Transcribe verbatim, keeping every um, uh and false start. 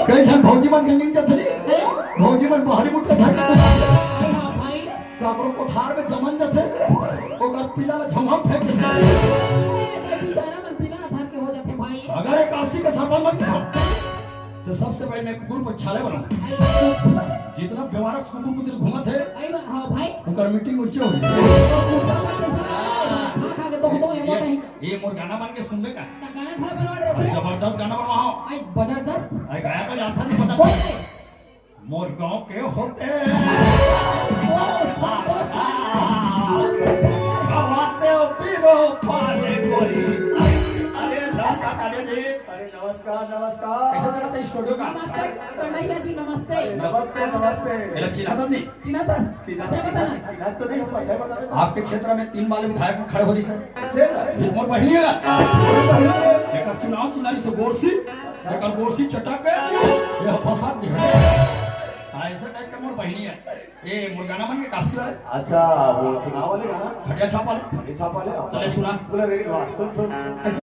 कई झन भौजी मन के नींद जथे। हैं? भौजी मन बाहरी मुड़ के भाग। अरे हाँ भाई। काकरो कोठार में जमन जथे, ओकर पीला ला झम्मा फेंक देथे। अरे बेचारा मन बिना आधार के हो जाथे भाई। अगर एक आपसी के सरपंच बन गया, तो सबसे पहले मैं कुकुर पर छाले बनाऊं। अरे जितना बेवारस कुकुर कुतरी घूमत हे, अरे बा-, हाँ भाई। ओकर मीटिंग ऊंचे हो गई। कुत्ता मन के साथ खा खा के दो दो ले ये, मोटा ही। ये मोर गाना बन के सुनबे का? का गाना खराब बनवा रहे अरे थे? जबरदस्त गाना बनवाओ। आई जबरदस्त। आई गाया तो जानता नहीं पता। कौन है? मोर गांव के होते। ओ, संतोष पांडे। संतोष पांडे। गवाते हो पीरो पाले कोरी। अरे नमस्कार तालिया जी। अरे नमस्कार, नमस्कार। कैसे चलता है स्टूडियो का? नमस्ते कन्हैया जी, नमस्ते। नमस्ते, नमस्ते। मेरा चिन्हा था नहीं? चिन्हा था? चिन्हा। अच्छा, बता ना। चिन्हा तो नहीं, हम पहले बता देते। आपके क्षेत्र में तीन बार विधायक में खड़े हो रही सर। से ना? ये मोर बहिनी है। मोर बहिनी है। एक चुनाव चिन्हा से गोरसी, एक गोरसी चटा के, ये फंसा के। हाँ, ऐसा टाइप का मोर बहिनी है। ए, मोर गाना मन के काफी वाले। अच्छा, वो चुनाव वाले गाना? खटिया छाप वाले। खटिया छाप वाले, आप तले सुना। बोले रे, वाह, सुन, सुन।